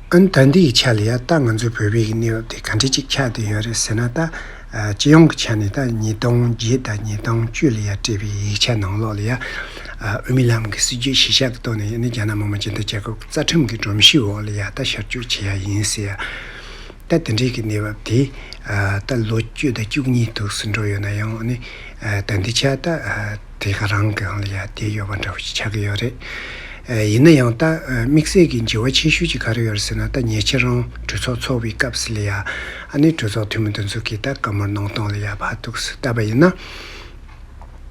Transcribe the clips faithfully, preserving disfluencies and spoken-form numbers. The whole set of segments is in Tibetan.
ཨ་ནི་ད་འདི་ཡི་ཆ་ལ་ཡ་ད་ང་ཚོའི་བོད་པའི་གནས་བབ་དེ་ག་འདྲ་ཅིག་ཆགས་བསྡད་ཡོད་རེད་ཟེར་ན། ད་ཨ་སྤྱི་ཡོངས་ཀྱི་ཆ་ནས་ད་ཉིས་སྟོང་བརྒྱད་དང་ཉིས་སྟོང་བཅུ་ལ་ཡ་སྤྲད་པའི་ཡིག་ཆ་ནང་ལོགས་ལ་ཡ། ཨ་དབུ་མའི་ལམ་གྱི་སྲིད་བྱུས་གཞི་བཞག་གི་ཐོག་ནས་ཡ་ནི་རྒྱ་ནག་མི་དམངས་སྤྱི་མཐུན་རྒྱལ་ཁབ་ཀྱི་རྩ་ཁྲིམས་ཀྱི་སྒྲོམ་གཞིའི་འོག་ལ་ཡ་ད་ཤར་བསྐྱོད་བྱེད་ཡ་ཡིན་ཟེར་ཡ། ད་དེ་འདྲའི་གི་གནས་བབ་དེ་ཨ་ད་ལོ་བཅུ་དང་བཅུ་གཉིས་འདུག་སེ་འགྲོ་ཡོད་ན་ཡང་ནི། ཨ་ད་འདི་ཆ་ད་ཨ་དེ་ག་རང་གི་ཧང་ལ་ཡ་བསྡད་ཡོད་པ་འདྲ་བོ་ཞིག་ཆགས་ཀྱི་ཡོད་རེད། ཨ་ཡིན་ན་ཡང་ད་ཨ་དམིགས་བསལ་གྱི་འགྱུར་བ་ཆེ་ཤོས་ཅིག་ག་རེ་ཡོད་རེད་ཟེར་ན། ད་ཉེ་ཆར་རང་གྲོས་ཚོགས་འཚོགས་པའི་སྐབས་སུ་ལ་ཡ་ཨ་ནི་གྲོས་ཚོགས་འཐུས་མི་དེ་ཚོ་གིས་ད་བཀའ་མོལ་གནང་སྟངས་ལ་ཡ་ཕར་ཐུགས་སུ་བལྟས་པ་ཡིན་ན།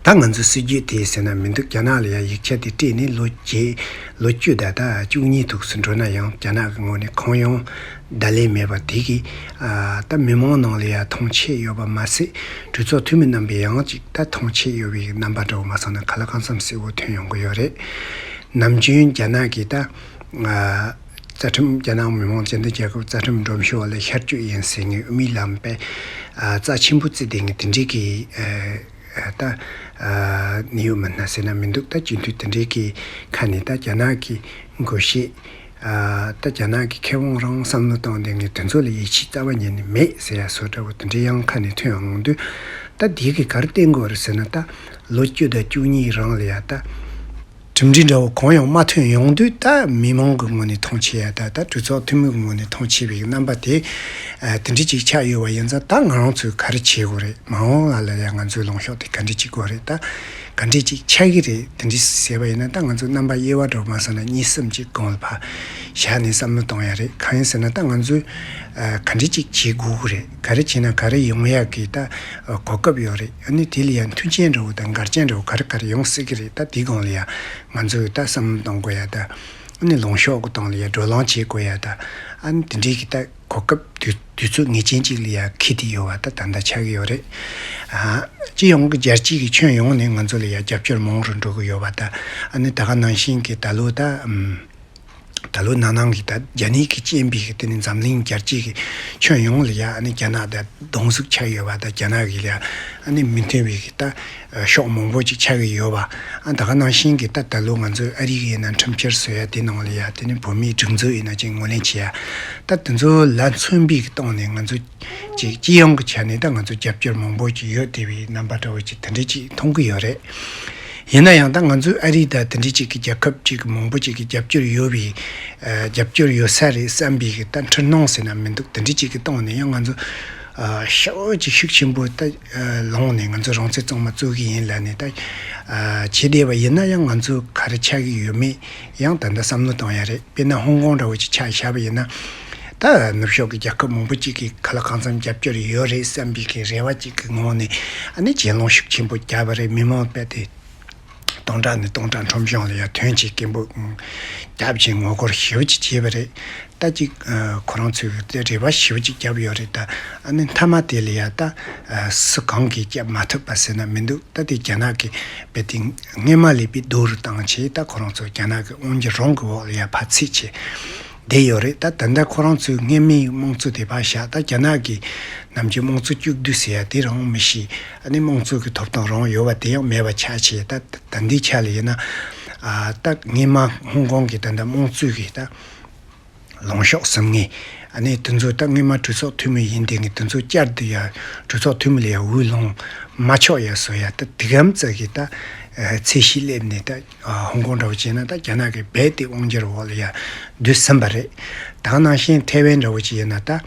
ད་ང་ཚོའི་སྲིད་བྱུས་དེ་ཟེར་ན་མི་འདུག་རྒྱ་ནག་ལ་ཡ་ཡིག་ཆ་དེ་སྤྲད་ནས་ལོ་བརྒྱད་ལོ་བཅུ་དང་ད་བཅུ་གཉིས་འདུག་སེ་འགྲོ་ན་ཡང་རྒྱ་ནག་གི་ངོས་ནས་གང་ཡང་བརྡ་ལན་མེད་པ་དེ་གིས་ཨ་ད་མི་མང་ནང་ལ་ཡ་མཐོང་ཆེན་ཡོད་པ་མ་ཟད། གྲོས་ཚོགས་འཐུས་མི་རྣམ་པས་ཡང་ཅིག་ད་མཐོང་ཆེན་ཡོད་པའི་རྣམ་པ་འདྲ་བོ་མ་སོང་ན་ཁ་ལག་གང་འཚམ་གསལ་བོ་ཐོན་ཡོང་གི་ཡོད་རེད། ནམ་རྒྱུན་རྒྱ་ནག་གིས་ད་ཨ་རྩ་ཁྲིམས་རྒྱ་ནག་མི་དམངས་སྤྱི་མཐུན་རྒྱལ་ཁབ་རྩ་ཁྲིམས་སྒྲོམ་གཞི་འོག་ལ་ཤར་བསྐྱོད་ཡིན་ཟེར་མཁན་དབུ་མའི་ལམ་པས་ཨ་རྩ་ཆེན་པོ་བརྩིས་བསྡད་མཁན་དེ་འདྲའི་གི་ཨ་ད་ཨ་ནི་ཡོད་མིན་ན་ཟེར་ན་མི་འདུག་ད་སྤྱི་འཐུས་དེ་འདྲའི་གི་ཁ་ནས་ད་རྒྱ་ནག་གི་འགོ་ཤེས། ཨ་ད་རྒྱ་ནག་གི་མཁས་དབང་རང་བསམ་བློ་བཏང་བསྡད་མཁན་དེ་ཚོ་ལ་ཡིད་ཆེས་རྩ་བ་ཉིད་ནས་མེད་ཟེར་ཡ་བཟོ་འདྲ་བོ་དེ་འདྲའི་ཡང་ཁ་ནས་ཐོན་ཡོང་དུས། ད་དེ་གི་ག་རེ་བསྟན་དགོས་རེད་ཟེར་ན། ད་ལོ་བཅུ་དང་བཅུ་གཉིས་རིང་ལ་ཡ་ད་གྲུབ་འབྲས་འདྲ་བོ་གང་ཡང་མ་ཐོན་ཡོང་དུས། ད་མི་མང་གི་ངོས་ནས་མཐོང་ཆེན་ཡ་ད་ད་གྲོས་ཚོགས་འཐུས་མི་གི་ངོས་ནས་མཐོང་ཆེན་པའི་རྣམ་པ་དེ་ཨ་དེ་འདྲ་ཅིག་ཆགས་ཡོད་པ་ཡིན་ཙང་། ད་ང་རང་ཚོས་ག་རེ་བྱེད་དགོས་རེད། མ་འོངས་པ་ལ་ཡ་ང་ཚོའི་ལངས་ཕྱོགས་དེ་ག་འདྲ་ཅིག་དགོས་རེད། ད་ག་འདྲས་ཅིག་ཆགས་ཀྱི་རེད། དེ་འདྲས་ཟེར་བ་ཡིན་ན། ད་ང་ཚོ་རྣམ་པ་དབྱེ་བ་འདྲ་བོ་མ་སོང་ན་གཉིས་གསུམ་ཅིག་གོང་ལ་ཕར་བཞག་ནས་བསམ་བློ་གཏོང་ཡ་རེད། གང་ཡིན་ཟེར་ན། ད་ང་ཚོས་ཨ་ག་འདྲས་ཅིག་བྱེད་དགོས་ཀྱི་རེད། ག་རེ་བྱས་ན་ག་རེ་ཡོང་ཡ་གི་ད་ཨ་གོ་སྐབས་ཡོད་རེད། ཨ་ནི་དེ་ལ་ཡ་མཐུན་རྐྱེན་འདྲ་བོ་དང་འགལ་རྐྱེན་འདྲ་བོ་ག་རེ་ག་རེ་ཡོང་སྲིད་ཀྱི་རེད། ད་དེའི་སྒང་ལ་ཡ་ང་ཚོས་ད་བསམ་བློ་གཏོང་དགོས་ཡ། ད་ཨ་ནི་ལངས་ཕྱོགས་ཀྱི་སྟེང་ལ་ཡ་བགྲོ་གླེང་བྱེད་དགོས་ཡ། ད་ཨ་ནི་དེ་འདྲས་ཀྱི་ད་གོ་སྐབས་དུས་དུས་ཚོད་ངེས་ཅན་ཅིག་ལ་ཡ་འཁེལ་ཏེ་ཡོད་པ་ད་ད་ལྟ་ཆགས་ཀྱི་ཡོད་རེད། ཨ་སྤྱི་ཡོངས་ཀྱི་རྒྱལ་སྤྱི་གི་ཁྱོན་ཡོངས་ནས་ང་ཚོ་ལ་ཡ་རྒྱབ་སྐྱོར་མང་རུ་འགྲོ་གི་ཡོད་པ། ད་ཨ་ནི་ད་ག་ནང་བཞིན་གྱི་ད་ལོ་ད་ཨམ་ད་ལོ་ནང་ནང་གི་ད་རྒྱ་ནག་གི་རྐྱེན་པས་གི་དེ་ནི་འཛམ་གླིང་རྒྱལ་སྤྱི་གི་ཁྱོན་ཡོངས་ལ་ཡ་ཨ་ནི་རྒྱ་ནག་ད་གདོང་ཟུག་ཆགས་ཡོད་པ། ད་རྒྱ་ནག་གི་ལ་ཡ་ཨ་ནི་མི་མཐུན་པའི་གི་ད་ཕྱོགས་མང་པོ་ཅིག་ཆགས་ཀྱི་ཡོད་པ། ཨ་ད་ག་ནང་བཞིན་གྱི་ད་ད་ལོ་ང་ཚོས་ཨ་རི་གི་ཡིན་ན་ཁྲིམས་འཆར་བཟོ་ཡ་དེ་ནང་ལ་ཡ། དེ་ནི་བོད་མིའི་སྒྲིག་འཛུགས་ཡིན་ན་ཅིག་ངོས་ལེན་བྱེད་ཡ། ད་དེ་ཚོ་ལ་མཚོན་པའི་གི་སྟེང་ནས་ང་ཚོ་ཅིག་སྤྱི་ཡོངས་ཀྱི་ཆ་ནས་ད་ང་ཚོ་རྒྱབ་སྐྱོར་མང་པོ་ཅིག་ཡོད་བསྡད་པའི་རྣམ་པ་འདྲ་བོ་ཅིག་དེ་འདྲ་ཅིག་མཐོང་གི་ཡོད་རེད། ཡིན་ན་ཡང་ད་ང་ཚོས་ཨ་རི་དང་དེ་འདྲ་ཅིག་གི་རྒྱལ་ཁབ་ཅིག་གི་མང་པོ་ཅིག་གི་རྒྱབ་སྐྱོར་ཡོད་པའི་ཨ་རྒྱབ་སྐྱོར་ཡོད་ས་རེད་བསམ་པའི་གི་ད་འཁྲུལ་སྣང་ཟེར་ན་མི་འདུག་དེ་འདྲ་ཅིག་གི་སྟེང་ནས་ཡང་ང་ཚོ་ཨ་ཤུགས་ཅིག་ཤུགས་ཆེན་པོ་ད་ཨ་ལངས་ནས་ང་ཚོ་རང་བཙན་གཙང་མ་རྩོད་གི་ཡིན་ལབ་ནས་ད་ཨ་བྱས་བསྡད་པ་ཡིན་ན་ཡང་། ང་ཚོ་ག་རེ་ཆགས་ཀྱི་ཡོད་མེད་ཡང་ད་ལྟ་བསམ་བློ་གཏོང་ཡ་རེད། དཔེར་ན་ཧོང་ཀོང་འདྲ་བོ་ཅིག་ཆ་བཞག་པ་ཡིན་ན། ད་ནུབ་ཕྱོགས་ཀྱི་རྒྱལ་ཁབ་མང་པོ་ཅིག་གིས་ཁ་ལག་གང་འཚམ་རྒྱབ་སྐྱོར་ཡོད་རེད་བསམ་པའི་གི་རེ་བ་ཅིག་གི་ངང་ནས་ཨ་ནི་གྱེན་ལངས་ཤུགས་ཆེན་པོ་བརྒྱབ་པ་རེད། མི་མང་དཔེ་དེ་སྟོང་ཕྲག་ནས་སྟོང་ཕྲག་ཁྲོམ་གཞུང་ལ་ཡ་ཐོན་ཅིག་སྐད་འབོད་རྒྱབ་ཅིག་ངོ་རྒོལ་ཞེ་པོ་ཅིག་བྱས་པ་རེད། ད་ཅིག་ཨ་ཁོ་རང་ཚོས་དེ་རེ་བ་ཞེ་པོ་ཅིག་བརྒྱབ་ཡོད་རེད། ད་ཨ་ནི་མཐའ་མ་དེ་ལ་ཡ་ད་ཨ་སུ་གང་གིས་བརྒྱབ་མ་ཐུབ་པ་ཟེར་ན་མི་འདུག་ད་དེ་རྒྱ་ནག་གིས་དཔེ་དེ་སྔས་མ་ལས་དཔེ་སྡུག་རུ་བཏང་བྱས། ད་ཁོ་རང་ཚོ་རྒྱ་ནག་གི་དབང་སྒྱུར་རང་གི་འོག་ལ་ཡ་ཕར་ཚུད་བྱས་བསྡད་ཡོད་རེད། ད་ད་ལྟ་ཁོ་རང་ཚོའི་སྔས་མའི་དམངས་གཙོ་དེ་ཕར་བཞག་ད་རྒྱ་ནག་གིས་ནམ་རྒྱུན་དམངས་གཙོ་བཅོས་བསྡུས་ཟེར་ཡ་དེ་རང་མི་ཤེས། ཨ་ནི་དམངས་གཙོ་གི་ཐོབ་ཐང་རང་ཡོད་པ་དེ་ཡང་མེད་པ་ཆགས་བྱས། ད་ད་ལྟའི་ཆ་ལ་ཡིན་ན་ཨ་ད་སྔས་མ་ཧོང་ཀོང་གི་ད་ལྟ་དམངས་གཙོའི་གི་ད་ལངས་ཕྱོགས་ཟིན་མཁན། ཨ་ནི་དེ་ཚོ་ད་སྔས་མ་གྲོས་ཚོགས་འཐུས་མི་ཡིན་བསྡད་མཁན་དེ་ཚོ་བསྐྱར་དུ་ཡ་གྲོས་ཚོགས་འཐུས་མི་ལ་ཡ་འོས་ལངས་མ་ཆོག་ཡ་བཟོ་ཡ། ད་དེ་གམ་ཙག་གི་ད་ཨ་ཚད་གཞི་སླེབས་ནས། ད་ཨ་ཧོང་ཀོང་འདྲ་བོ་བྱས་ན་ད་རྒྱ་ནག་གིས་རྦད་དེ་དབང་སྒྱུར་འོག་ལ་ཡ་བསྡུས་ཟིན་པ་རེད། ད་ག་ནང་བཞིན་ཐའེ་ཝན་འདྲ་བོ་ཅིག་ཡིན་ན། ད་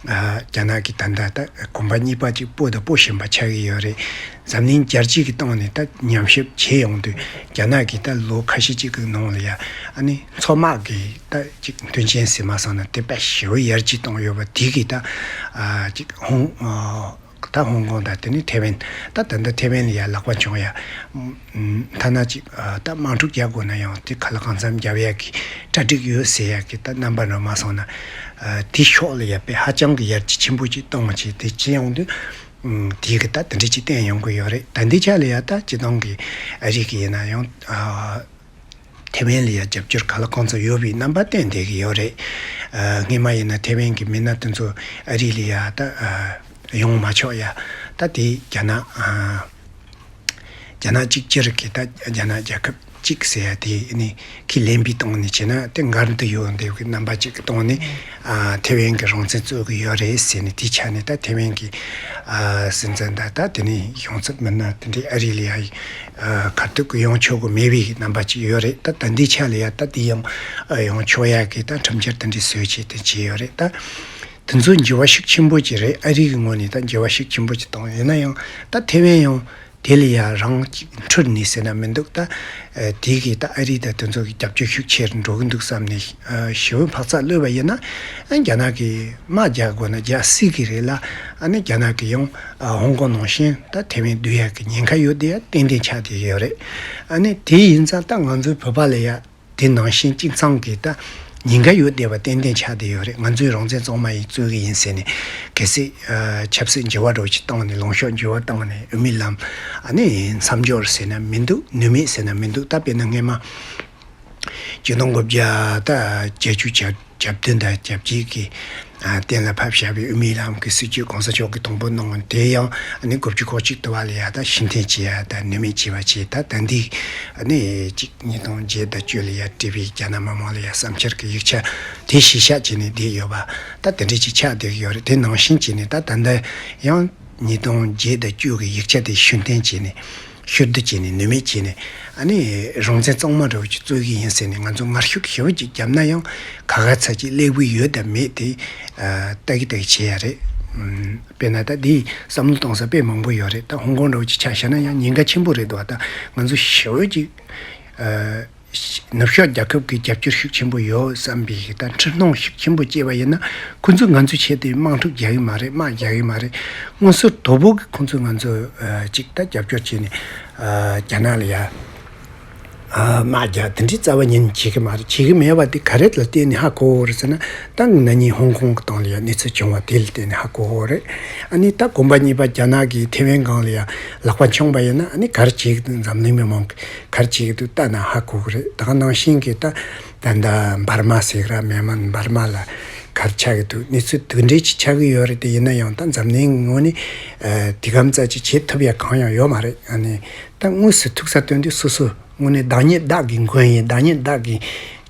ཨ་རྒྱ་ནག་གིས་ད་ལྟ་ད་གོམ་པ་གཉིས་པ་ཅིག་སྤོ་དང་སྤོ་བཞིན་པ་ཆགས་ཀྱི་ཡོད་རེད། འཛམ་གླིང་རྒྱལ་སྤྱི་གི་སྟེང་ནས་ད་ཉམས་ཞིབ་བྱེད་ཡོང་དུས། རྒྱ་ནག་གིས་ད་ལོ་ཁ་ཤས་ཅིག་གི་ནང་ལ་ཡ་ཨ་ནི་མཚོ་དམག་གི་ད་ཅིག་མཐུན་རྐྱེན་ཟེར་མ་སོང་ན་དེ་དཔེ་ཞེ་པོ་ཡར་རྒྱས་བཏང་ཡོད་པ་དེ་གིས། ད་ཨ་ཅིག་ཧོང་ཨ་ད་ཧོང་ཀོང་དང་དེ་ནས་ཐའེ་ཝན། ད་ད་ལྟ་ཐའེ་ཝན་ལ་ཡ་ལག་པ་འཆང་ཡ། ཐ་ན་ཅིག་ཨ་ད་དམག་འཁྲུག་རྒྱག་དགོས་ན་ཡང་དེ་ཁ་ལག་གང་འཚམ་རྒྱབ་ཡ་གི་གྲ་སྒྲིག་ཡོད་ཟེར་ཡ་གི་ད་རྣམ་པ་འདྲ་མ་སོང་ན། ཨ་དེ་ཕྱོགས་ལ་ཡ་དཔེ་ཧ་ཅང་གི་ཡར་རྒྱས་ཆེན་པོ་ཅིག་བཏང་བ་བྱས། དེ་བྱས་ཡོང་དུས་ཨུམ་དེ་གི་ད་དེ་འདྲ་ཅིག་བསྟན་ཡོང་གི་ཡོད་རེད། ད་འདི་ཆ་ལ་ཡ་ད་སྤྱི་བཏང་གི་ཨ་རི་གི་ཡིན་ན་ཡང་ཨ་ཐའེ་ཝན་ལ་ཡ་རྒྱབ་སྐྱོར་ག་ལ་གང་འཚམ་ཡོད་པའི་རྣམ་པ་བསྟན་བསྡད་ཀྱི་ཡོད་རེད། ཨ་སྔས་མ་ཡིན་ན་ཐའེ་ཝན་གྱི་མི་སྣ་དེ་ཚོ་ཨ་རི་ལ་ཡ་ད་ཨ་ཡོང་མ་ཆོག་ཡ། ད་དེ་རྒྱ་ནག་ཨ་རྒྱ་ནག་གཅིག་གྱུར་གྱི་ད་རྒྱ་ནག་རྒྱལ་ཁབ་ གཅིག་ཟེར་ཡ་དེ་ནི་ཁས་ལེན་པའི་སྟེང་ནས་བྱས་ན་དེ་འགལ་འདུ་ཡོད་འདུག་གི་རྣམ་པ་གཅིག་གི་སྟེང་ནས་ཨ་ཐེ་ཝན་གྱི་རང་བཙན་རྩོད་གི་ཡོད་རེད་ཟེར་ནས། དེའི་ཆ་ནས་ད་ཐེ་ཝན་གྱི་ཨ་སྲིད་འཛིན་དང་ད་དེ་ནས་གཞུང་ཚབ་མི་སྣ་དེ་འདྲའི་ཨ་རི་ལ་ཡ་ཨ་ཁ་ཐུག་གི་ཡོང་ཆོག་གི་མེད་པའི་རྣམ་པ་ཅིག་ཡོད་རེད། ད་ད་འདིའི་ཆ་ལ་ཡ་ད་དེ་ཡང་ཨ་ཡོང་ཆོག་ཡ་གི་ད་ཁྲིམས་འཆར་དེ་འདྲའི་བཟོས་བྱས་དེ་བྱས་ཡོད་རེད། ད་དེ་ཚོ་འགྱུར་བ་ཤུགས་ཆེན་པོ་ཅིག་རེད། ཨ་རི་གི་ངོས་ནས་ད་འགྱུར་བ་ཤུགས་ཆེན་པོ་ཅིག་བཏང་། ཡིན་ན་ཡང་ད་ཐེ་ཝན་ཡང་དེ་ལ་ཡ་རང་ཅིག་འཁྲུལ་ནས་ཟེར་ན་མི་འདུག་ད་ཨ་དེ་གི་ད་ཨ་རི་ད་དེ་ཚོ་གི་རྒྱབ་སྐྱོར་ཤུགས་ཆེ་རུ་འགྲོ་གི་འདུག་བསམ་ནས་ཨ་ཞི་བའི་འཕག་འཚག་གློད་པ་ཡིན་ན། ཨ་རྒྱ་ནག་གིས་དམག་རྒྱག་དགོས་ན་རྒྱག་སྲིད་གི་རེད་ལ། ཨ་ནི་རྒྱ་ནག་གིས་ཡང་ཨ་ཧོང་ཀོང་ནང་བཞིན་ད་ཐེ་ཝན་བསྡུ་ཡག་གི་ཉེན་ཁ་ཡོད་དེ་ཡ་ཏན་ཏན་ཆགས་བསྡད་ཡོད་རེད། ཨ་ནི་དེ་ཡིན་ཙང་ད་ང་ཚོའི་བོད་པ་ལ་ཡ་དེ་ནང་བཞིན་གཅིག་མཚུངས་ཀྱི་ད་ཉེན་ཁ་ཡོད་བསྡད་པ་ཏན་ཏན་ཆགས་བསྡད་ཡོད་རེད། ང་ཚོའི་རང་བཙན་གཙང་མ་ཡིན་རྩོད་གི་ཡིན་ཟེར་ནས་གལ་སྲིད་ཨ་ཆབ་སྲིད་འགྱུར་བ་འགྲོ་ཅིག་བཏང་ནས་ལངས་ཕྱོགས་འགྱུར་བ་བཏང་ནས་དབུ་མའི་ལམ་ཨ་ནི་མཚམས་འཇོག་ཟེར་ན་མི་འདུག་ནུས་མེད་ཟེར་ན་མི་འདུག་ད་དཔེར་ན་སྔས་མ་ཆིག་སྟོང་དགུ་བརྒྱ་ད་བརྒྱད་ཅུ་གྱ་བརྒྱད་ཅུ་གྱ་བདུན་དང་གྱ་བརྒྱད་ཀྱི་ཨ་གཏན་ལ་ཕབ་བཞག་པའི་དབུ་མའི་ལམ་གྱི་སྲིད་བྱུས་གོང་ས་མཆོག་གིས་དང་པོ་གནང་། དེ་ཡང་ཨ་ནི་དགུ་བཅུ་གོ་གཅིག་དུ་བ་ལ་ཡ་ད་ཕྱིར་འཐེན་བྱེད་ཡ་ད་ནུས་མེད་བྱས་པ་བྱས། ད་ད་འདི་ཨ་ནི་གཅིག་ཉིས་སྟོང་བརྒྱད་དང་བཅུ་ལ་ཡ་བྲིས་པའི་རྒྱ་ནག་མི་མང་ལ་ཡ་བསམ་འཆར་གྱི་ཡིག་ཆ་དེ་གཞི་བཞག་བྱས་ནས་བསྡད་ཡོད་པ་ད་དེ་འདྲ་ཅིག་ཆགས་བསྡད་ཡོད་རེད། དེ་ནང་བཞིན་བྱས་ནས་ད་ད་ལྟ་ཡང་ཉིས་སྟོང་བརྒྱད་དང་བཅུ་གི་ཡིག་ཆ་དེ་ཕྱིར་འཐེན་བྱས་ནས། ཤུལ་བསྡུ་བྱས་ནས་ནུས་མེད་བྱས་ནས་ཨ་ནི་རང་བཙན་གཙང་མ་འདྲ་བོ་ཅིག་རྩོད་ཀྱི་ཡིན་ཟེར་ནས་ང་ཚོ་ངར་ཤུགས་ཞེ་པོ་ཅིག་བརྒྱབ་ན་ཡང་ཁ་ཁ་ཚ་ཅིག་སླེབས་ཀྱི་ཡོད་དམ་མེད་དེ་ཨ་ལྟ་གི་ལྟ་གི་བྱེད་ཡ་རེད། ཨམ། དཔེར་ན་ད་འདི་བསམ་བློ་གཏོང་ས་དཔེ་མང་པོ་ཡོད་རེད། ད་ཧོང་ཀོང་འདྲ་བོ་ཅིག་ཆ་བཞག་ན་ཡང་ཉེན་ཁ་ཆེན་པོ་རེད་འདུག་ད་ང་ཚོ་ཞེ་པོ་ཅིག་ཨ་ནུབ་ཕྱོགས་རྒྱལ་ཁབ་ཀྱི་རྒྱབ་སྐྱོར་ཤུགས་ཆེན་པོ་ཡོད་བསམ་པའི་ད་འཁྲུལ་སྣང་ཤུགས་ཆེན་པོ་སྐྱེས་པ་ཡིན་ན། ཁོ་ཚོས་ང་ཚོའི་ཆེད་དུ་དམག་འཁྲུག་རྒྱག་གི་མ་རེད། དམག་རྒྱག་གི་མ་རེད། དངོས་སུ་དོ་པོ་གིས་ཁོ་ཚོས་ང་ཚོ་ཨ་ཅིག་ད་རྒྱབ་སྐྱོར་བྱས་ནས་ཨ་རྒྱ་ནག་ལ་ཡ་ཨ་དམག་རྒྱག་དེ་འདྲའི་རྩ་བ་ཉིད་ནས་བྱེད་གི་མ་རེད། བྱེད་གི་མེད་པ་དེ་ག་རེ་ལ་བརྟེན་ནས་ཧ་གོ་གི་རེད་ཟེར་ན། ད་ན་ནིང་ཧོང་ཀོང་གི་སྟེང་ལ་ཡ་གནས་ཚུལ་བྱུང་བ་དེ་ལ་བརྟེན་ནས་ཧ་གོ་གི་རེད། ཨ་ནི་ད་གོམ་པ་གཉིས་པ་རྒྱ་ནག་གིས་ཐེ་ཝན་སྒང་ལ་ཡ་ལག་པ་མཆོངས་པ་ཡིན་ན། ཨ་ནི་ག་རེ་བྱེད་གི་འདུག་འཛམ་གླིང་མི་མང་གིས་ག་རེ་བྱེད་གི་འདུག་ལྟ་ན་ཧ་གོ་གི་རེད། ད་ག་ནང་བཞིན་གྱི་ད་ད་ལྟ་འབར་མ་ཟེར་གི་ར། མེན་མར་འབར་མ་ལ་ག་རེ་ཆགས་ཀྱི་འདུག་གནས་ཚུལ་དེ་འདྲའི་ཅིག་ཆགས་ཀྱི་ཡོད་རེད། དེ་ཡིན་ན་ཡང་ད་འཛམ་གླིང་ངོས་ནས་ཨ་དེ་ག་ཙམ་ཅིག་བྱེད་ཐུབ་ཡ་གང་ཡང་ཡོད་མ་རེད། ཨ་ནི་ད་དངོས་སུ་ཐུག་ས་སྟོན་དུས་སོ་སོ་དངོས་གནས་བདག་ཉིད་བདག་གིས་མགོན་ཡིན། བདག་ཉིད་བདག་གིས་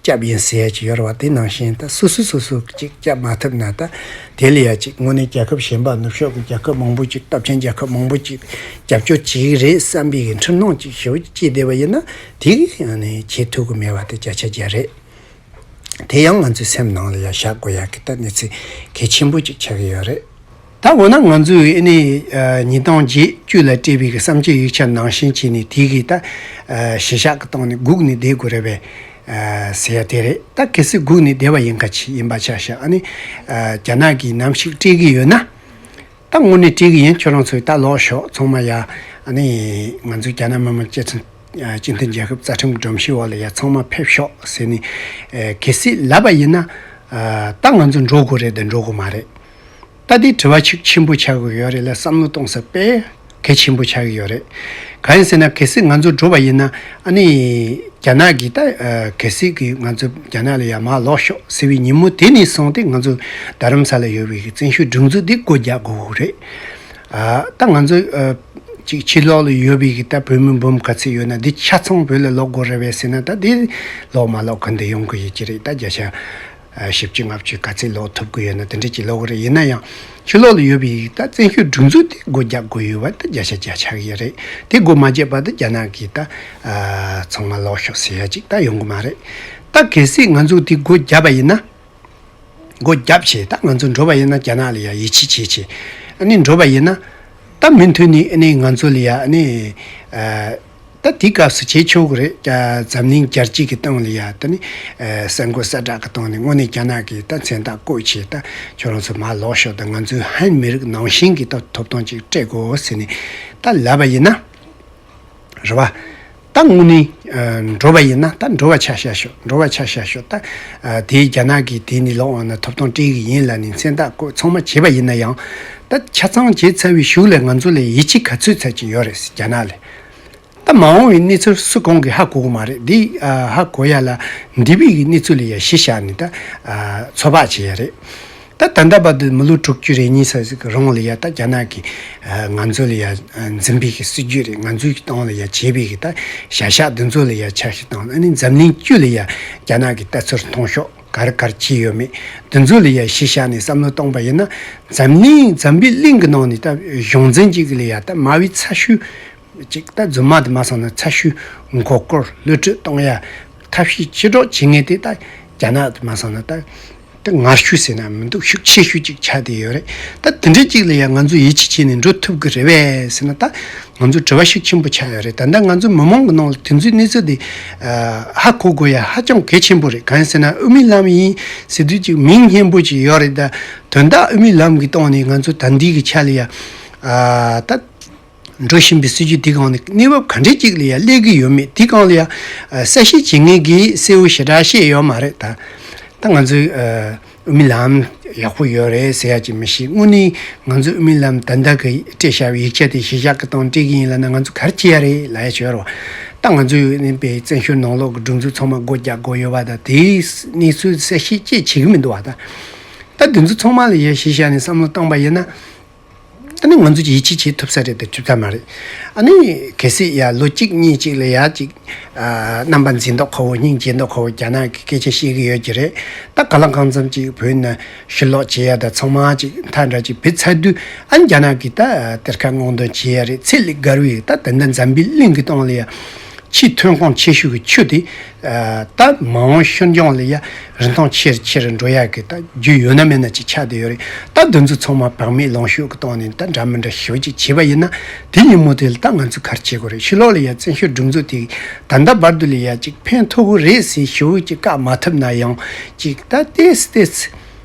སྐྱབས་ཡིན་ཟེར་ཡ་ཅིག་ཡོད་རེད་བ། དེ་ནང་བཞིན་ད་སོ་སོས་སོ་སོ་ཅིག་སྐྱབས་མ་ཐུབ་ན། ད་དེ་ལ་ཡ་ཅིག་དངོས་གནས་རྒྱལ་ཁབ་གཞན་པ་ནུབ་ཕྱོགས་ཀྱི་རྒྱལ་ཁབ་མང་པོ་ཅིག་སྟོབས་ཆེན་རྒྱལ་ཁབ་མང་པོ་ཅིག་རྒྱབ་སྐྱོར་བྱེད་ཀྱི་རེད་བསམ་པའི་གི་འཁྲུལ་སྣང་ཅིག་ཞེ་པོ་ཅིག་སྐྱེས་བསྡད་པ་ཡིན་ན། དེ་གི་ཨ་ནི་བྱེད་ཐུབ་ཀྱི་མེད་པ་དེ་བརྒྱ་ཆ་བརྒྱ་རེད། དེ་ཡང་ང་ཚོའི་སེམས་ནང་ལ་ཡ་བཞག་དགོས་ཡ་གི་ད་གནས་ཚུལ་གལ་ཆེན་པོ་ཅིག་ཆགས་ཀྱི་ཡོད་རེད། ད་འོ་ན་ང་ཚོས་ཨ་ནི་ཨ་ཉིས་སྟོང་བརྒྱད་ཅུ་ལ་སྤྲད་པའི་གི་བསམ་སྤྱོད་ཡིག་ཆ་ནང་བཞིན་བྱས་ནས་དེ་གི་ད་ཨ་གཞི་བཞག་གི་སྟེང་ནས་སྒུག་ནས་བསྡད་དགོས་རེད་པས། ཨ་ཟེར་ཡ་དེ་རེད། ད་གལ་སྲིད་སྒུག་ནས་བསྡད་པ་ཡིན་ཁ་ཆེ་ཡིན་པ་ཆ་བཞག་ཨ་ནི་ཨ་རྒྱ་ནག་གིས་ནམ་ཞིག་སྤྲད་གི་ཡོད་ན། ད་དངོས་གནས་སྤྲད་གི་ཡིན། ཁྱོད་རང་ཚོས་ད་ལོག་ཤོག་ཚང་མ་ཡ། ཨ་ནི་ང་ཚོའི་རྒྱ་ནག་མི་དམངས་སྤྱི་མཐུན་ཨ་སྤྱི་མཐུན་རྒྱལ་ཁབ་རྩ་ཁྲིམས་ཀྱི་སྒྲོམ་གཞི་འོག་ལ་ཡ་ཚང་མ་ཕེབས་ཤོག་ཟེར་ནས་ཨ་གལ་སྲིད་ལབ་པ་ཡིན་ན། ཨ་ད་ང་ཚོ་འགྲོ་དགོས་རེད་དང་འགྲོ་དགོས་མ་རེད། ད་དེ་དྲི་བ་ཤུགས་ཆེན་པོ་ཆགས་ཀྱི་ཡོད་རེད་ལ། བསམ་བློ་གཏོང་ས་དཔེ་གལ་ཆེན་པོ་ཆགས་ཀྱི་ཡོད་རེད། གང་ཡིན་ཟེར་ན་གལ་སྲིད་ང་ཚོ་འགྲོ་བ་ཡིན་ན། ཨ་ནི་རྒྱ་ནག་གིས་ད་ཨ་གལ་སྲིད་ཀྱི་ང་ཚོ་རྒྱ་ནག་ལ་ཡ་མར་ལོག་ཤོག་ཟེར་བའི་ཉིན་མོ་དེ་ནས་བཟུང་སྟེ་ང་ཚོ་རྡ་རམ་ས་ལ་ཡོད་པའི་གི་བཙན་བྱོལ་སྒྲིག་འཛུགས་འདི་སྒོ་རྒྱག་དགོས་ཀྱི་རེད། ཨ་ད་ང་ཚོ་ཨ་ཅིག་ཕྱི་ལོགས་ལ་ཡོད་པའི་གི་ད་བོད་མི་འབུམ་ག་ཚོད་ཡོད་ན་འདི་ཆ་ཚང་བོད་ལ་ལོག་དགོས་རེད་པས་ཟེར་ན། ད་འདི་ལོག་མ་ལོག་ག་འདི་ཡོང་གི་ཡོད་ཀྱི་རེད། ད་བརྒྱ་ཆ་ཨ་བཞི་བཅུ་ལྔ་བཅུ་ག་ཚོད་ལོག་ཐུབ་ཀྱི་ཡོད་ན་དེ་འདྲ་ཅིག་ལོག་གི་རེད། ཡིན་ན་ཡང་ཕྱི་ལོགས་ལ་ཡོད་པའི་ད་བཙན་བྱོལ་སྒྲིག་འཛུགས་དེ་སྒོ་རྒྱག་དགོས་ཡོད་པ་ད་བརྒྱ་ཆ་བརྒྱ་ཆགས་ཀྱི་རེད། དེ་སྒོ་མ་བརྒྱབ་པ་ད་རྒྱ་ནག་གིས་ད་ཨ་ཚང་མ་ལོག་ཤོག་ཟེར་ཡ་ཅིག་ད་ཡོང་གི་མ་རེད། ད་གལ་སྲིད་ང་ཚོ་དེ་སྒོ་བརྒྱབ་པ་ཡིན་ན། སྒོ་བརྒྱབ་བྱས་ད་ང་ཚོ་འགྲོ་བ་ཡིན་ན། རྒྱ་ནག་ལ་ཡ་ཡིད་ཆེས་བྱེད་བྱས་ཨ་ནི་འགྲོ་བ་ཡིན་ན། ད་མུ་མཐུད་ནས་ཨ་ནི་ང་ཚོ་ལ་ཡ་ཨ་ནི་ཨ་ད་དེའི་སྐབས་སུ་བྱེད་ཆོག་གི་རེད། ཨ་འཛམ་གླིང་རྒྱལ་སྤྱི་གི་སྟེང་ལ་ཡ་ད་ནི་ཨ་གསར་འགོད་གསལ་བསྒྲགས་ཀྱི་སྟེང་ནས་དངོས་གནས་རྒྱ་ནག་གིས་ད་མཚན་རྟགས་བཀོད་བྱས། ད་ཁྱོད་རང་ཚོ་མར་ལོག་ཤོག་ད་ང་ཚོའི་ཧན་མི་རིགས་ནང་བཞིན་གྱི་ད་ཐོབ་ཐང་ཅིག་སྤྲད་དགོས་ཟེར་ནས་ད་ལབ་པ་ཡིན་ན། རེད་བ། ད་དངོས་གནས་ཨ་འགྲོ་བ་ཡིན་ན། ད་འགྲོ་བ་ཆ་བཞག་ཤོག་འགྲོ་བ་ཆ་བཞག་ཤོག་ད་ཨ་དེའི་རྒྱ་ནག་གིས་དེ་ནས་ལོག་འོང་ན་ཐོབ་ཐང་སྤྲད་གི་ཡིན་ལབ་ནས་མཚན་རྟགས་བཀོད་ཚང་མ་བྱས་པ་ཡིན་ན་ཡང་། ད་ཆ་ཚང་བྱས་ཚར་བའི་གཞུག་ལ་ང་ཚོ་ལ་ཡིད་ཆེས་ག་ཚོད་ཚད་ཅིག་ཡོད་རེད་རྒྱ་ནག་ལ། ད་མ་འོངས་པའི་གནས་ཚུལ་སུ་གང་གིས་ཧ་གོ་གི་མ་རེད། འདི་ཨ་ཧ་གོ་ཡ་ལ་འདས་པའི་གི་གནས་ཚུལ་ལ་ཡ་གཞི་བཞག་ནས་ད་ཨ་ཚོད་དཔག་བྱེད་ཡ་རེད། ད། ད་ད་ལྟ་བར་དུ་མི་ལོ་དྲུག་ཅུ་རེ་གཉིས་ཙམ་ཞིག་གི་རིང་ལ་ཡ་ད་རྒྱ་ནག་གིས་ང་ཚོ་ལ་ཡ་འཛིན་པའི་གི་སྲིད་ཇུས་རེད། ང་ཚོའི་སྟེང་ལ་ཡ་བྱས་པའི་གི་ད་བྱ་གཞག་འདི་ཚོ་ལ་ཡ་ཆ་ཤས་དང་ཨ་ནི་འཛམ་གླིང་སྤྱི་ལ་ཡ་རྒྱ་ནག་གིས་ལྟ་ཚུལ་མཐོང་ཕྱོགས་ག་རེ་ག་རེ་བྱས་ཡོད་མེད་འདི་ཚོ་ལ་ཡ་གཞི་བཞག་ནས་བསམ་བློ་གཏོང་པ་ཡིན་ན། འཛམ་གླིང་འཛམ་བུའི་གླིང་གི་ནང་ནས་ད་གཞུང་འཛིན་གཅིག་ལ་ཡ་ད་མ་བའི་ཚ་ཤུལ་ཅིག་ད་རྫུན་མ་དུ་མ་སོང་ན་ཚ་ཤུལ་མགོ་སྐོར་གློད་གྲོལ་གཏོང་ཡ་ཐབས་ཤེས་ཅི་སྒྲོག་བྱེད་ངེས་དེ་ད་རྒྱ་ནག་དུ་མ་སོང་ན་ད་ད་ངར་ཤུགས་ཟེར་ན་མི་འདུག་ཤུགས་ཆེ་ཤོས་ཅིག་ཆགས་བསྡད་ཡོད་རེད། ད་དེ་འདྲའི་ཅིག་ལ་ཡང་ང་ཚོ་ཡིད་ཆེས་བྱས་ནས་འགྲོ་ཐུབ་ཀྱི་རེད་པས་ཟེར་ན་ད་ང་ཚོ་དྲི་བ་ཤུགས་ཆེན་པོ་ཆགས་ཡོད་རེད། ད་ལྟ་ང་ཚོ་མི་མང་གི་ནང་ལ་དེ་ཚོའི་གནས་ཚུལ་དེ་ཧ་གོ་དགོས་ཡ་ཧ་ཅང་གལ་ཆེན་པོ་རེད། གང་ཡིན་ཟེར་ན་དབུ་མའི་ལམ་ཡིན་ཟེར་དུས་ཅིག་མིང་སྙན་པོ་ཅིག་ཡོད་རེད། ད་དོན་དག་དབུ་མའི་ལམ་གྱི་སྟེང་ནས་ང་ཚོ་ད་འདི་གི་ཆ་ལ་ཡ་ད། འགྲོ་བཞིན་པའི་སྲིད་ཇུས་དེ་སྒང་ནས་གནས་བབ་ག་འདྲས་ཅིག་ལ་ཡང་སླེབས་ཀྱི་ཡོད་མེད་དེ་སྒང་ལ་ཡང་གསལ་བཤད་བྱེད་མཁན་གྱིས་གསལ་བོ་ཞེ་དྲག་བཤད་ཡོད་མ་རེད། ད་ད་ང་ཚོའི་དབུ་མའི་ལམ་ཡག་པོ་ཡོད་རེད་ཟེར་ཡ་ཅིག་མི་ཤེས། དངོས་གནས་ང་ཚོའི་དབུ་མའི་ལམ་ད་ལྟ་གི་སྤྲད་བཞག་པའི་ཡིག་ཆ་དེ་གཞི་བཞག་གི་སྟེང་སྤྲད་ཀྱི་ཡིན་ལབ་ན་ང་ཚོ་ག་རེ་བྱེད་ཡ་རེད་ལབ་ཡ་ཅིག་ཡོད་རེད་བ། ད་ང་ཚོའི་ནས་པའི་བཙན་བྱོལ་ནང་ལོགས་ཀྱི་སྒྲིག་འཛུགས་ཚང་མ་སྒོ་རྒྱག་དགོས་ཡོད་པ་དང་དེའི་གནས་ཚུལ་གསལ་བཤད་ཅིག་བྱེད་ཀྱི་མི་འདུག་བ། ད་ད་དེ་ཚོ་ཚང་མ་ལ་ཡ་གཞི་བཞག་ནས་བསམ་བློ་བཏང་པ་ཡིན་ན། ད་ནི་ང་ཚོ་ཡིད་ཆེས་བྱེད་ཐུབ་ས་རེད་དེ་ཐུབ་ས་མ་རེད། ཨ་ནི་གལ་སྲིད་ཡ་ལོ་གཅིག་གཉིས་གཅིག་ལ་ཡ་གཅིག་ཨ་རྣམ་པ་འཛིན་མདོག་ཁ་བོ་སྙིང་རྗེ་མདོག་ཁ་བོ་རྒྱ་ནག་གི་སྐད་ཆ་བཤད་ཀྱི་ཡོད་ཀྱི་རེད། ད་ག་ལ་གང་འཚམ་ཅིག་བོད་ནས་ཕྱིར་ལོག་བྱེད་ཡ་ད་ཚང་མ་ཅིག་མཐའ་འདྲ་ཅིག་བུད་ཚར་དུས་ཨ་ནི་རྒྱ་ནག་གིས་ད་གཏེར་ཁ་སྔོག་འདོན་བྱེད་ཡ་རེད། ཚད་ལས་བརྒལ་བའི་ད་ད་ལྟ་འཛམ་བུའི་གླིང་གི་སྟེང་ལ་ཡ་ཆེས་ཐོན་ཁུངས་ཆེ་ཤོས་ཀྱི་ཆུ་དེ། ད་མ་འོངས་ཕྱིར་འགྱངས་ལ་ཡ་རིན་ཐང་ཆེ་རུ་ཆེ་རུ་འགྲོ་ཡ་གི་ད་རྒྱུ་ཡོད་ན་མེད་ན་ཅིག་ཆགས་བསྡད་ཡོད་རེད། ད་འདི་ཚོ་ཚང་མ་བག་མེད་ལོངས་སྤྱོད་ཀྱི་སྟེང་ནས་ད་འདྲ་མི་འདྲ་ཞེ་པོ་ཅིག་བྱས་པ་ཡིན་ན་དེ་ཉིན་མོ་དེ་ལ་ད་ང་ཚོ་ག་རེ་བྱེད་དགོས་རེད། ཕྱི་ལོགས་ལ་ཡ་བཙན་བྱོལ་སྒྲིག་འཛུགས་དེ་ད་ལྟ་བར་དུ་ལ་ཡ་ཅིག་ཕན་ཐོགས་ཀྱི་རེད་ཟེར་ཞེ་པོ་ཅིག་བཀག་མ་ཐུབ་ན་ཡང་ཅིག་ད་ཏེས་ཏེས།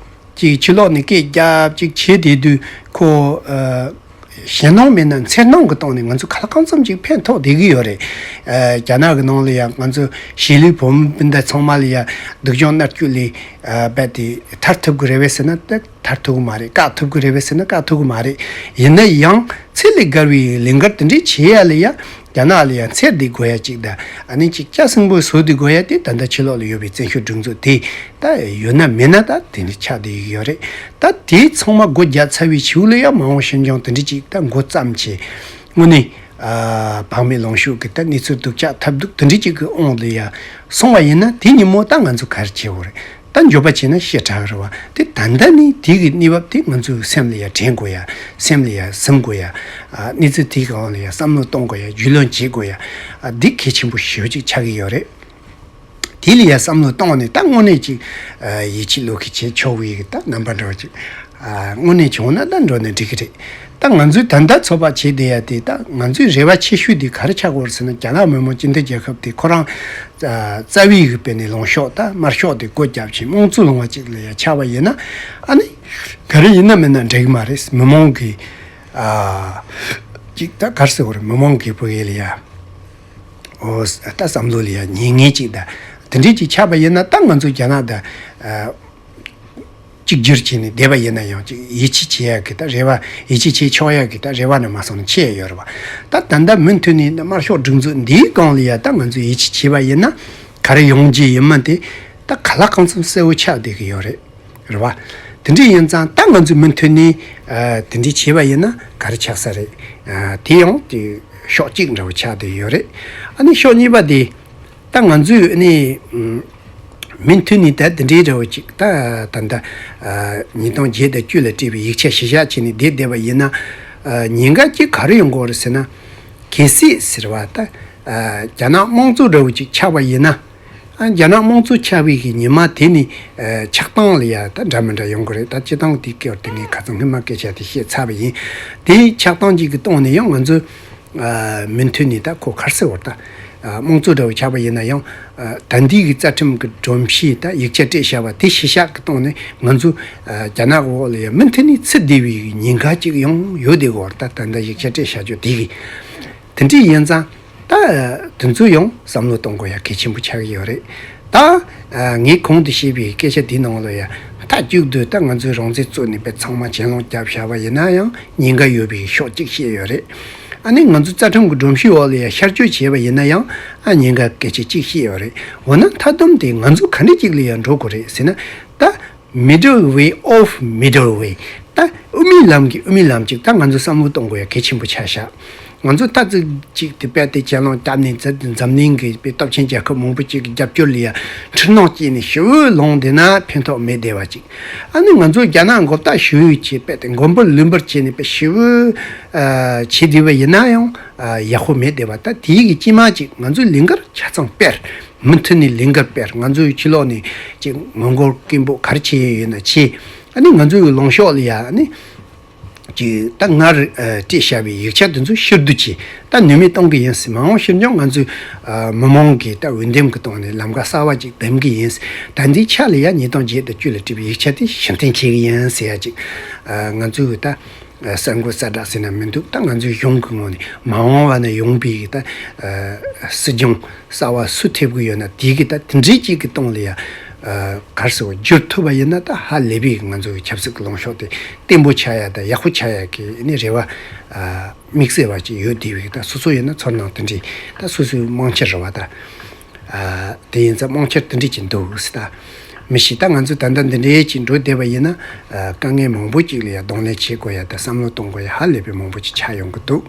ཅིག་ཕྱི་ལོགས་ནས་སྐད་རྒྱབ་ཅིག་བྱེད་བསྡད་དུས་ཁོ། ཞེད་སྣང་མེད་ན་འཚེར་སྣང་གི་སྟེང་ནས་ང་ཚོ་ག་ལ་གང་འཚམ་ཅིག་ཕན་ཐོགས་བསྡད་ཀྱི་ཡོད་རེད། རྒྱ་ནག་གི་ནང་ལ་ཡང་ང་ཚོ་གཞིས་ལུས་བོད་མི་སྤུན་ཟླ་ཚང་མ་ལ་ཡང་སྡུག་སྦྱོང་མནར་གཅོད་ལས་རྦད་དེ་ཐར་ཐུབ་ཀྱི་རེད་པས་ཟེར་ན་ད་ཐར་ཐུབ་ཀྱི་མ་རེད། བཀག་ཐུབ་ཀྱི་རེད་པས་ཟེར་ན་བཀག་ཐུབ་ཀྱི་མ་རེད། ཡིན་ན་ཡང་ཚད་ལས་བརྒལ་བའི་ལས་འགུལ་དེ་འདྲས་བྱེད་ཡ་ལ་ཡང་། རྒྱ་ནག་ལ་ཡང་འཚེར་བསྡད་དགོས་ཡ་གཅིག་དང་ཨ་ནི་གཅིག་སྐྱ་སེང་པོའི་ཟུར་བསྡད་དགོས་ཡ་དེ་ད་ལྟ་ཕྱི་ལོགས་ལ་ཡོད་པའི་བཙན་བྱོལ་སྒྲིག་འཛུགས་དེ་ད་ཡོད་ན་མེད་ན་ད་དེ་འདྲ་ཆགས་བསྡད་ཡོད་རེད། ད་དེ་ཚང་མ་སྒོ་རྒྱག་ཚར་བའི་ཕྱིའུ་ལ་ཡང་མ་འོངས་ཕྱིར་འགྱངས་དེ་འདྲ་གཅིག་ད་འགོ་བརྩམས་བྱས་དངོས་གནས་བག་མེད་ལོངས་སྤྱོད་ཀྱི་ད་གནས་ཚུལ་སྡུག་ཅག་ཐབས་སྡུག་དེ་འདྲ་གཅིག་གི་དབང་དུ་ཡ་སོང་བ་ཡིན་ན་དེ་ཉིན་མོ་ད་ང་ཚོ་ག་རེ་བྱེད་དགོས་རེད། ད་འགྱོད་པ་བྱས་ན་ཤི་དྲག་རེད་བ། དེ་ད་ལྟ་ནི་དེ་གི་གནས་བབ་དེ་ང་ཚོའི་སེམས་ལ་ཡ་དྲན་དགོས་ཡ། སེམས་ལ་ཡ་ཟིན་དགོས་ཡ། ཨ་གནས་ཚུལ་དེའི་སྒང་ལ་ཡ་བསམ་བློ་གཏོང་དགོས་ཡ། རྒྱུས་ལོན་བྱེད་དགོས་ཡ། ཨ་འདི་གལ་ཆེན་པོ་ཞེ་པོ་ཅིག་ཆགས་ཀྱི་ཡོད་རེད། དེ་ལ་ཡ་བསམ་བློ་གཏོང་ནས་ད་དངོས་གནས་ཅིག་ཨ་ཡིད་ཆེས་བློ་འཁེལ་བྱེད་ཆོག་པའི་ད་རྣམ་པ་འདྲ་བ་ཅིག་ཨ་དངོས་གནས་བྱུང་ན་ད་འགྲོ་ནས་འགྲིག་གི་རེད། ད་ང་ཚོས་ད་ལྟ་ཚོད་དཔག་བྱས་བསྡད་ཡ་དེ་ད་ང་ཚོའི་རེ་བ་ཆེ་ཤོས་དེ་ག་རེ་ཆགས་ཀྱི་ཡོད་རེད་ཟེར་ན་རྒྱ་ནག་མི་དམངས་སྤྱི་མཐུན་རྒྱལ་ཁབ་དེ་ཁོ་རང་རྩ་བའི་གི་དཔེ་ནས་ལངས་ཕྱོགས་ད་དམར་ཕྱོགས་དེ་སྒོ་བརྒྱབ་ཕྱིན་དམངས་གཙོ་ལངས་པ་ཅིག་ལ་ཡ་ཆགས་པ་ཡིན་ན་ཨ་ནི་ག་རེ་ཡིན་ན་མིན་ན་འགྲིག་གི་མ་རེད། མི་མང་གི་ཨ་ཅིག་ད་ག་རེ་ཟེར་དགོས་རེད། མི་མང་གི་བུ་ཡི་ལ་ཡ་ཨོ་ད་བསམ་བློ་ལ་ཡ་ཉན་ངེས་ཅིག་ད་དེ་འདྲས་ཅིག་ཆགས་པ་ཡིན་ན་ད་ང་ཚོ་རྒྱ་ནག་ད་ཨ། གཅིག་གྱུར་བྱས་ནས་བསྡད་པ་ཡིན་ན་ཡང་ཅིག་ཡིད་ཆེས་བྱེད་ཡ་གི་ད་རེ་བ་ཡིད་ཆེས་བྱེད་ཆོག་ཡ་གི་ད་རེ་བ་ནི་མ་སོང་ན་ཆེ་ཡ་ཡོད་རེད་བ། ད་ད་ལྟ་མུ་མཐུད་ནས་ད་དམར་ཤོག་སྒྲིག་འཛུགས་འདིའི་སྒང་ལ་ཡ་ད་ང་ཚོས་ཡིད་ཆེས་བྱས་པ་ཡིན་ན་ག་རེ་ཡོང་རྒྱུ་ཡིན་མིན་དེ་ད་ག་ལ་གང་འཚམ་གསལ་བོ་ཆགས་བསྡད་ཀྱི་ཡོད་རེད། རེད་བ། དེ་འདྲ་ཡིན་ཙང་ད་ང་ཚོས་མུ་མཐུད་ནས་ཨ་དེ་འདྲ་བྱས་པ་ཡིན་ན་ག་རེ་ཆགས་ས་རེད། ཨ་དེ་ཡང་དེ་ཕྱོགས་གཅིག་འདྲ་བོ་ཆགས་བསྡད་ཡོད་རེད། ཨ་ནི་ཕྱོགས་གཉིས་པ་དེ། ད་ང་ཚོས་ནི་མུ་མཐུད་ནས་ད་འདི་འདྲའི་འདྲ་བོ་ཅིག་ད་ད་ལྟ་ཉིས་སྟོང་བརྒྱད་དང་བཅུ་ལ་སྤྲད་པའི་ཡིག་ཆ་གཞི་བཞག་བྱས་ནས་བསྡད་བསྡད་པ་ཡིན་ན་ཉེན་ཁ་ཅིག་ག་རེ་ཡོང་གི་ཡོད་རེད་ཟེར་ན། གལ་སྲིད་ཟེར་བ་ད་རྒྱ་ནག་དམངས་གཙོ་འདྲ་བོ་ཅིག་ཆགས་པ་ཡིན་ན། རྒྱ་ནག་དམངས་གཙོ་ཆགས་པའི་གི་ཉི་མ་དེ་ནི་ཆགས་སྟངས་ལ་ཡ་ད་འདྲ་མི་འདྲ་ཡོང་གི་རེད། ད་སྤྱི་བཏང་དེ་སྐོར་དེ་ངས་ཁ་སང་སྔོན་མ་སྐད་ཆ་དེ་བཤད་ཚར་བ་ཡིན། དེའི་ཆགས་སྟངས་ཅིག་གི་སྟེང་ནས་ཡང་ང་ཚོ། མུ་མཐུད་ནས་ད་ཁོ་ག་རེ་ཟེར་བ་ད། དམངས་གཙོ་འདྲ་བོ་ཆགས་པ་ཡིན་ན་ཡང་། ད་ལྟའི་གི་རྩ་ཁྲིམས་ཀྱི་སྒྲོམ་གཞི་ད་ཡིག་ཆ་སྤྲད་བཞག་པ་དེ་གཞི་བཞག་གི་སྟེང་ནས་ང་ཚོ་རྒྱ་ནག་འོག་ལ་ཡང་མུ་མཐུད་ནས་ཚུད་བསྡད་པའི་ཉེན་ཁ་ཅིག་ཡང་ཡོད་བསྡད་ཡོད་རེད། ད་ད་ལྟ་ཡིག་ཆ་སྤྲད་བཞག་རྒྱུ་དེ་གི་དེ་འདྲ་ཡིན་ཙང་ད་དེ་ཚོ་ཡང་བསམ་བློ་གཏོང་དགོས་ཡ་གལ་ཆེན་པོ་ཆགས་ཀྱི་ཡོད་རེད། ད་ངས་གོང་དུ་བཤད་པའི་སྐད་ཆ་དེའི་ནང་ལ་ཡ་མཐའ་གཅིག་ཏུ་ད་ང་ཚོའི་རང་བཙན་རྩོད་ནས་པའི་ཚང་མ་གྱེན་ལངས་བརྒྱབ་བཞག་པ་ཡིན་ན་ཡང་ཉེན་ཁ་ཡོད་པའི་ཕྱོགས་གཅིག་བཤད་ཡོད་རེད། ཨ་ནི་ང་ཚོ་རྩ་ཁྲིམས་ཀྱི་སྒྲོམ་གཞི་འོག་ལ་ཡ་ཤར་བསྐྱོད་བྱས་པ་ཡིན་ན་ཡང་ཨ་ཉེན་ཁ་སྐད་ཆ་གཅིག་བཤད་ཡོད་རེད། འོ་ན་མཐའ་སྡོམ་དེ་ང་ཚོ་ག་འདྲ་གཅིག་ལ་ཡ་འགྲོ་དགོས་རེད་ཟེར་ན་ད་ Middle way of middle way. ད་དབུ་མའི་ལམ་གྱི་དབུ་མའི་ལམ་ཅིག་ད་ང་ཚོ་བསམ་བློ་གཏོང་དགོས་ཡ་གལ་ཆེན་པོ་ཆགས་ཤག་ང་ཚོ་ད་ཙིག་ཅིག་དེ་དཔེ་དེ་གྱེན་ལངས་བཏབ་ནས་འཛམ་འཛམ་གླིང་གི་དཔེ་སྟོབས་ཆེན་རྒྱལ་ཁབ་མང་པོ་ཅིག་གི་རྒྱབ་སྐྱོར་ལ་ཡ་འཕྲུལ་སྣང་སྐྱེས་ནས་ཞི་བོ་ལངས་བསྡད་ན་ཕན་ཐོགས་མེད་བསྡད་པ་ཅིག་ཨ་ནི་ང་ཚོ་རྒྱ་ནག་མགོ་བཏགས་ཞི་བོ་བྱས་དཔེ་དེ་མགོན་པོ་ལུས་འབུལ་བྱས་ནས་དཔེ་ཞི་བོ་ཨ་བྱས་བསྡད་པ་ཡིན་ན་ཡང་ཨ་ཡག་པོ་མེད་བསྡད་པ། ད་དེའི་གི་དཀྱིལ་མ་ཅིག་ང་ཚོའི་ལས་འགུལ་ཆ་ཚང་སྤེལ། མུ་མཐུད་ནས་ལས་འགུལ་སྤེལ། ང་ཚོའི་ཕྱི་ལོགས་ནས་ཅིག་ངོ་རྒོལ་སྐད་འབོད་ག་རེ་བྱེད་ཡོད་ན་བྱེད། ཨ་ནི་ང་ཚོའི་ལངས་ཕྱོགས་ལ་ཡ་ཨ་ནི་ཅིག་ད་སྔར་ཨ་སྤྲད་བཞག་པའི་ཡིག་ཆ་དེ་ཚོ་ཕྱིར་བསྡུ་བྱེད། ད་ནུས་མེད་གཏོང་གི་ཡིན་ཟེར། མ་འོངས་ཕྱིར་འགྱངས་ང་ཚོའི་ཨ་མི་མང་གི་ད་འོས་འདེམས་ཀྱི་ཐོག་ནས་ལམ་ཁ་གསར་བ་ཅིག་འདེམས་གི་ཡིན་ཟེར། ད་འདིའི་ཆ་ལ་ཡ་ཉིས་སྟོང་བརྒྱད་དང་བཅུ་ལ་བྲིས་པའི་ཡིག་ཆ་དེ་ཕྱིར་འཐེན་བྱེད་གི་ཡིན་ཟེར་ཡ་ཅིག་ཨ་ང་ཚོའི་ད་གསར་འགོད་གསལ་བསྒྲགས་ཟེར་ན་མི་འདུག་ད་ང་ཚོའི་གཞུང་གི་ངོས་ནས་མ་འོངས་པ་ན་ཡོང་པའི་ད་ཨ་སྲིད་སྐྱོང་གསར་བ་སུ་ཐེབས་ཀྱི་ཡོད་ན་དེའི་གི་ད་དེ་འདྲའི་ཅིག་གི་སྟེང་ལ་ཡ་ཨ་ག་རེ་ཟེར་བ་བསྒྱུར་ཐུབ་པ་ཡིན་ན་ད་ཧ་ལས་པའི་ང་ཚོའི་ཆབ་སྲིད་ཀྱི་ལངས་ཕྱོགས་དེ་བརྟན་པོ་ཆགས་ཡ་ད་ཡག་པོ་ཆགས་ཡ་གི་ཨ་ནི་རེ་བ་ཨ་དམིགས་བསལ་བ་ཅིག་ཡོད་བསྡད་པའི་ད་སོ་སོ་ཡིན་ན་ཚོར་སྣང་དེ་འདྲའི་ད་སོ་སོའི་རྨང་གཞི་རེད་བ་ད། ཨ་དེ་ཡིན་ཙང་རྨང་གཞི་དེ་འདྲ་ཅིག་འདུག་ཟེར། ད་མི་ཤེས། ད་ང་ཚོས་ད་ལྟ་འདི་འདྲའི་ཅིག་འགྲོ་བསྡད་པ་ཡིན་ན་ཨ་དཀའ་ངལ་མང་པོ་ཅིག་ལ་ཡང་གདོང་ལེན་བྱེད་དགོས་ཡ་ད་བསམ་བློ་གཏོང་དགོས་ཡ་ཧ་ལས་པའི་མང་པོ་ཅིག་ཆགས་ཡོང་གི་འདུག་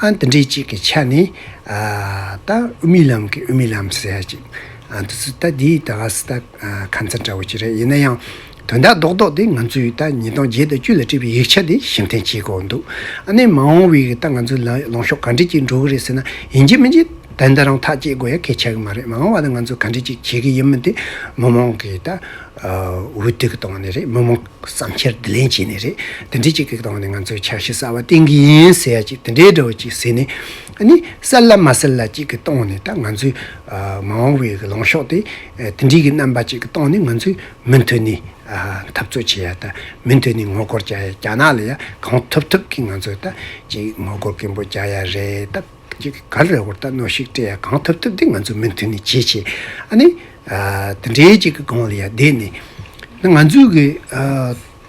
ཨ་དེ་འདྲའི་ཅིག་གི་ཆ་ནས་ཨ་ད་དབུ་མའི་ལམ་གྱི་དབུ་མའི་ལམ་ཟེར་ཡ་ཅིག་ཨ་འདི་ཚོ་ད་འདི་ད་ག་ཟེ་ད་ཨ་ཁ་མཚར་འདྲ་བོ་ཅིག་རེད། ཡིན་ན་ཡང་དོན་དག་རྡོག་རྡོག་དེ་ང་ཚོས་ད་ཉིས་སྟོང་བརྒྱད་དང་བཅུ་ལ་བྲིས་པའི་ཡིག་ཆ་དེ་ཕྱིར་འཐེན་བྱེད་དགོས་འདུག་ཨ་ནི་མ་འོངས་པའི་ད་ང་ཚོའི་ལ་ལངས་ཕྱོགས་ག་འདྲ་ཅིག་འགྲོ་གི་རེད་ཟེར་ན་ཡིན་གཅིག་མིན་གཅིག་ད་ལྟ་རང་ཐག་བཅད་དགོས་ཡ་གལ་ཆགས་ཀྱི་མ་རེད། མ་འོངས་པ་ན་ང་ཚོ་ག་འདྲ་ཅིག་བྱེད་ཀྱི་ཡིན་མིན་དེ་མི་མང་གི་ད་འོས་བསྡུ་གི་སྟེང་ནས་རེད། མི་མང་བསམ་འཆར་བསྡུ་ལེན་བྱས་ནས་རེད། དེ་འདྲ་ཅིག་གི་སྟེང་ནས་ང་ཚོས་འཆར་གཞི་གསར་བ་བཏིང་གི་ཡིན་ཟེར་ཡ་ཅིག་དེ་འདྲའི་འདྲ་བོ་ཅིག་ཟེར་ནས་ཨ་ནི་གསལ་ལ་མ་གསལ་ལ་ཅིག་གི་སྟེང་ནས་ད་ང་ཚོའི་མ་འོངས་པའི་གི་ལངས་ཕྱོགས་དེ་དེ་འདྲའི་གི་རྣམ་པ་ཅིག་གི་སྟེང་ནས་ང་ཚོས་མུ་མཐུད་ནས་འཐབ་རྩོད་བྱེད་ཡ་ད་མུ་མཐུད་ནས་ངོ་རྒོལ་བྱ་ཡ་རྒྱ་ནག་ལ་ཡ་གང་ཐུབ་ཐུབ་ཀྱིས་ང་ཚོས་ད་ཅིག་ངོ་རྒོལ་སྐད་འབོད་རྒྱག་ཡ་རེད། ད་ཅིག་ག་རེ་བར་ད་གནོན་ཤུགས་སྤྲད་ཡ་གང་ཐུབ་ཐུབ་དེ་ང་ཚོས་མུ་མཐུད་ནས་བྱེད་བྱེད། ཨ་ནི་དེ་འདྲའི་ཅིག་གི་སྒང་ལ་ཡ་བསྡད་ནས་ང་ཚོའི་གི་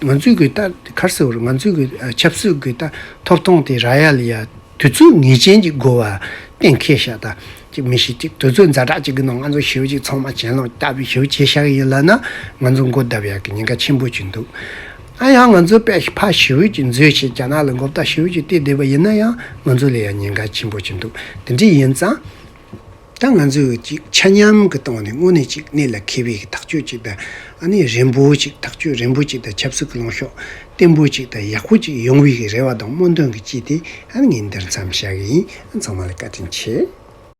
ང་ཚོའི་གི་ད་ག་རེ་ཟེར་བ་རེད། ང་ཚོའི་གི་ཆབ་སྲིད་གི་ད་ཐོབ་ཐང་དེ་རག་ཡ་ལ་ཡ་དུས་ཚོད་ངེས་ཅན་གྱི་དགོས་པ་གཏན་འཁེལ་བཞག་ད་ཅིག་མི་ཤེས་ཅིག་དུས་ཚོད་ཛ་དྲག་ཅིག་གི་ནང་ང་ཚོ་ཞེ་པོ་ཅིག་ཚང་མ་གྱེན་ལངས་བཏབ་པའི་ཞེ་པོ་བྱས་བཞག་གི་ཡིན་ལབ་ན་ང་ཚོ་མགོ་བརྡབ་ཡག་གི་ཉེན་ཁ་ཆེན་པོ་ཅིག་འདུག་ཨ་ཡང་ང་ཚོ་དཔེ་ཕར་ཞེ་པོ་ཅིག་འཛུལ་བྱས་རྒྱ་ནག་ལ་མགོ་བཏགས་ཞེ་པོ་ཅིག་བལྟས་བསྡད་པ་ཡིན་ན་ཡང་ང་ཚོ་ལ་ཡང་ཉེན་ཁ་ཆེན་པོ་ཅིག་འདུག་དེ་འདྲ་ཡིན་ཙང་། ད་ང་ཚོས་ཅིག་ཆ་མཉམ་གྱི་སྟེང་ནས་དངོས་གནས་ཅིག་གནད་ལ་འཁེལ་བའི་གི་ཐག་གཅོད་ཅིག་དང་ཨ་ནི་རན་པོ་ཅིག་ཐག་གཅོད་རན་པོ་ཅིག་དང་ཆབ་སྲིད་ཀྱི་ལངས་ཕྱོགས་བརྟན་པོ་ཅིག་དང་ཡག་པོ་ཅིག་ཡོང་བའི་གི་རེ་བ་དང་སྨོན་འདུན་གྱི་བཅས་ཏེ་ཨ་ནི་ངས་འདིར་མཚམས་བཞག་གི་ཡིན། ཚང་མ་ལ་བཀའ་དྲིན་ཆེ།